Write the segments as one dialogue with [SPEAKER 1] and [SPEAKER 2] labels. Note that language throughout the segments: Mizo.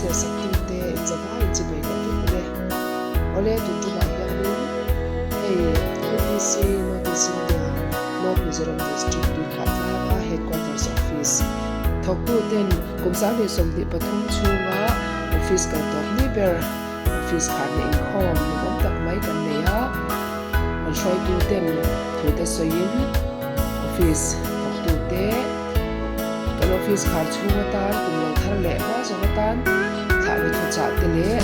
[SPEAKER 1] thlir sak tute inzavai inchibei leh vek ule. Awle tun tumah hianin hei UPC North East India North Mizoram District Tuikhah tlanga Headquarters Office thawktuten kum 2023 chhunga office kal tawp ni ber office kharna inkhawm nuam tak mai kan nei a, an hruaituten thute sawiin office thawktute Kan office khar chhung atan kum lo thar leh hma zawng atan thlahna thuchah te leh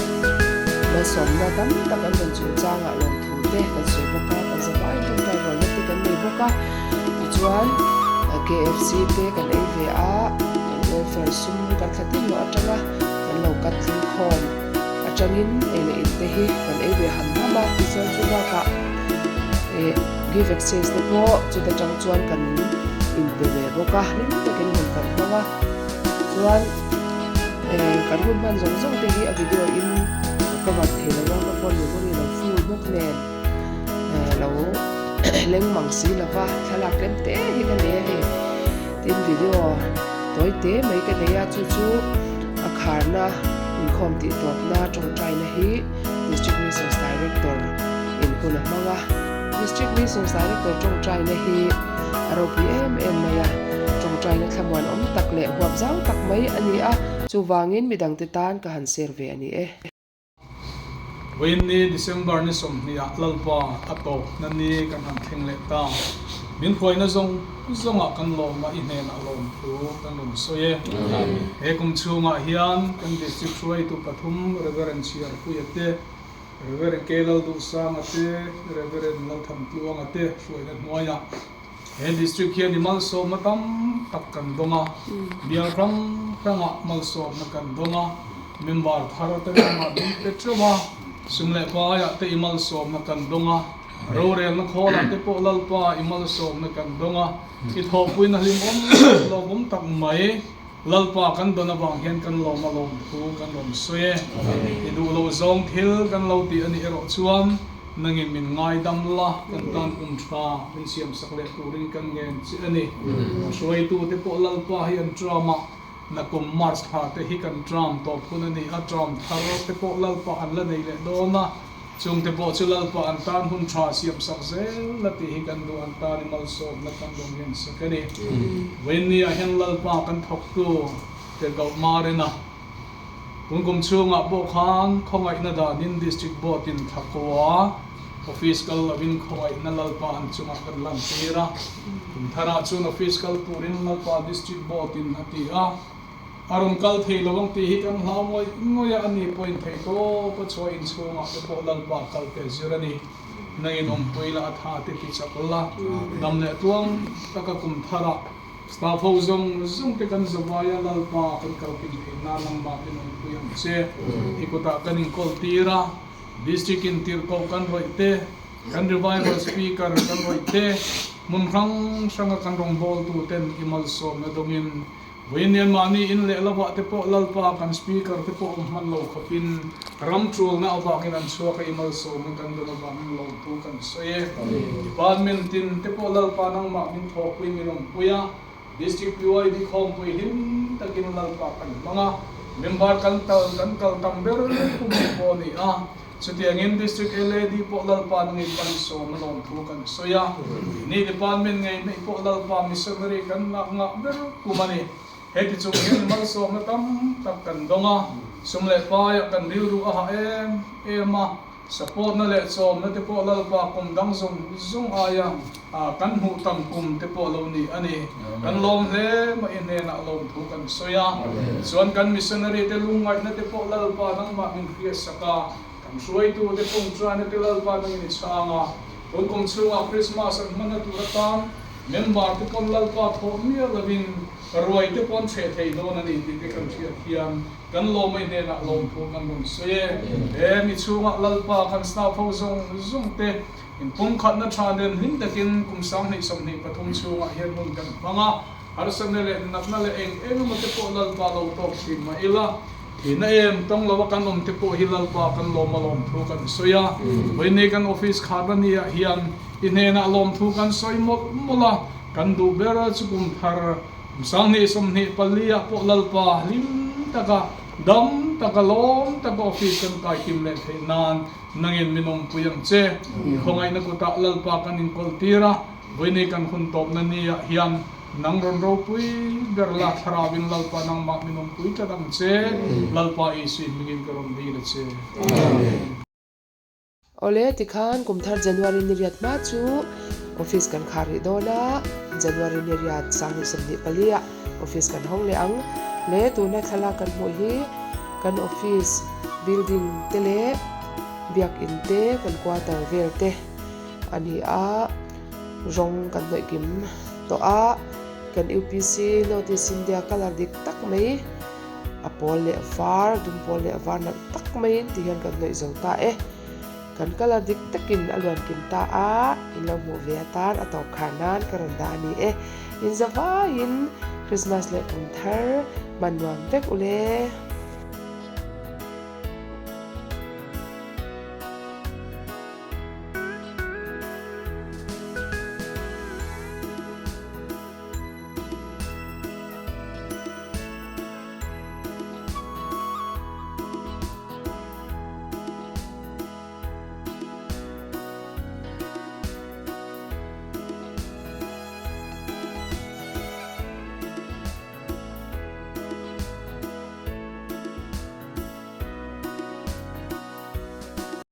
[SPEAKER 1] malsawmna tam tak an rawn chungchangah lawmthu te kan sawi bawk a, kan zavai tawngtai rualna te kan nei bawk a. Tichuan KFC te kan ei ve a, kan welfare sum kan thla tin loh atanga kan lo cut tling khawm atangin ei leh in te hi kan ei ve ham ham a, tichuan chu bakah eh give exchange te pawh chuta tang chuan kan inpe ve bawk a, hlim takin hun kan hmang a, chuan eh kan hun hman zawng zawng te hi a video in ka cover thei lo a, ka phone memory lo full bawk nen eh lo leng mang si lo va, thlalak tlem te hi ka nei a hei tin video tawi te mai ka nei a, chu chu a kharna inkhawm tih tawpna tawngtaina hi District Missions Director in hun a hmang a. District Missions Director tawngtaina hi a ropui em em mai a, tawngtaina thlamuan awm tak leh huap zau tak mai a ni a, chuvangin midangte tan ka han share ve a ni e.
[SPEAKER 2] Vawiin ni December ni 20 ah Lalpa a tawp na ni kan han thleng leh ta. Min hruaina zawng zawngah kan lawm a, i hnenah lawmthu kan rawn sawi e. He kum chhungah hian kan District hruaitu pathum Reverend Chhiarpuia te, Rev. K. Lalduhsanga te, Rev. Lalthantluanga te hruaina hnuaiah he District hian i malsawmna tam tak kan dawng a, bial hrang hrangah malsawmna kan dawng a, member thar te lamah min pe teuh a, sum leh paiah te i malsawmna kan dawng a, rorelna khawlah te pawh Lalpa i malsawmna kan dawng a, i thawhpuina hlimawm leh lawmawm tak mai. Lalpa kan dawn avang hian kan lawm a lawm thu kan rawn sawi e. I duh loh zawng thil kan lo tih a nih erawh chuan nangin min ngaidam la, kan tan kum tha min siamsak leh turin kan ngen che a ni. Hruaitute pawh Lalpa hi an tram a, nakum March thla te hi kan tram tawp hun a ni a, tram thar te pawh Lalpa an la nei leh dawn a. Chungte pawh chu Lalpa an tan hun tha siamsak zel la tih hi kan duh, an tan i malsawmna kan rawn ngensak a ni. Vawiinni ah hian Lalpa kan thawktu Tirhkoh Marina tun kum chhungah pawh khan khawngaihna danin District Board in Thlakua Office kal lovin khawngaihna Lalpa an chungah kan lantir a, kum tharah chuan Office kal turin Lalpa District Board in a ti a. A rawn kal thei lo ang tih hi kan hlau ngawih ngawih a, ani pawhin thei tawp a chhuah inchhungah te pawh Lalpa kal te zir a ni. Nangin awmpui la a tha te ti chak la, dam leh tuang taka kum tharah staff ho zawng zawng te kan zawai a, Lalpa kan kalpin theih nan nangmah min awmpui ang che. I kutah kan inkawl tir a, District in tirhkoh kan rawih te, kan Revival Speaker kan rawih te, hmun hrang hranga kan rawngbawltu ten i malsawmna dawngin Vawiin mahni in leh lovah te pawh Lalpa kan Speaker te pawh awm hman lo khawpin ram ṭulna avangin an chhuak a, i malsawmna kan dawn avangin lawmthu kan sawi e. Department tin te pawh Lalpa nangmah min thawhpui min awmpui a, District PYD khawmpui hlim takin Lalpa kan hmang a, member kan tal kan kal tam ber kum te pawh a ni a. Chutiangin District LAD pawh Lalpa nangin malsawmna lawmthu kan sawi a, ni Department ngei hmeih pawh Lalpa Missionary kan ngah ngah ber kum a ni. Heti chung hian malsawmna tam tak kan dawng a, sum leh paiah kan rilru a hah em em a, support na leh chawmna te pawh Lalpa kum dang zawng zawng aia kan hmuh tam kum te pawh lo ni a ni. Kan lawm hle mai hnenah lawmthu kan sawi a, chuan kan missionary te lungngaihna te pawh Lalpa nangmah min hriatsak a, kan hruaitu te pawng chuan te Lalpa nangin i chhang a, tun kum chhungah Christmas an hmanna tur atan member te pawn Lalpa thawh miah lovin ruai te pawn chheh thei dawn a ni tih te kan hriat hian kan lawmai hnenah lawmthu kan rawn sawi e. He mi chhungah Lalpa kan staff ho zawng zawng te Inpumkhatna tha nen hlim takin kum 2023 chhungah hian hun kan hmang a, harsatna leh natna leh eng eng emaw te pawh Lalpa lo tawk thin mah ila, thihna em tawng lo a kan awm te pawh hi Lalpa kan lawm a lawmthu kan sawi a. Vawiinni kan office kharna ni ah hian i hnenah lawmthu kan sawi mawlh mawlh a, kan duh ber chu kum thar kum 2024 ah pawh Lalpa hlim taka. Dam taka lawm taka office kan kai kim leh theih nan nangin min awmpui ang che. I khawngaihna kutah Lalpa kan inkawl tir a, vawiinei kan hun tawpna ni ah hian nang rawn ropui ber la thlarauin Lalpa nangmah min awmpui tlat ang che. Lalpa Isui hmingin ka rawn dil a che. Amen.
[SPEAKER 1] Awle, tikhan kum thar January ni riat hma chu office kan khar rih dawn a, January ni riat 2024 ah office kan hawng leh ang. Le tuna thlalak kan hmuh hi kan office building te leh biakin te kan quarter vel te a ni a, rawng kan hnawih kim tawh a, kan UPC North East India colour dik tak mai A pawl leh var, dum pawl leh var nalh tak maiin ti hian kan hnawih zo ta e. Kan colour dik takin a luan kim ta a, in lo hmuh ve atan a tawp khar nan ka rawn dah a ni e. In za vaiin Christmas leh kum thar hman nuam vek ule.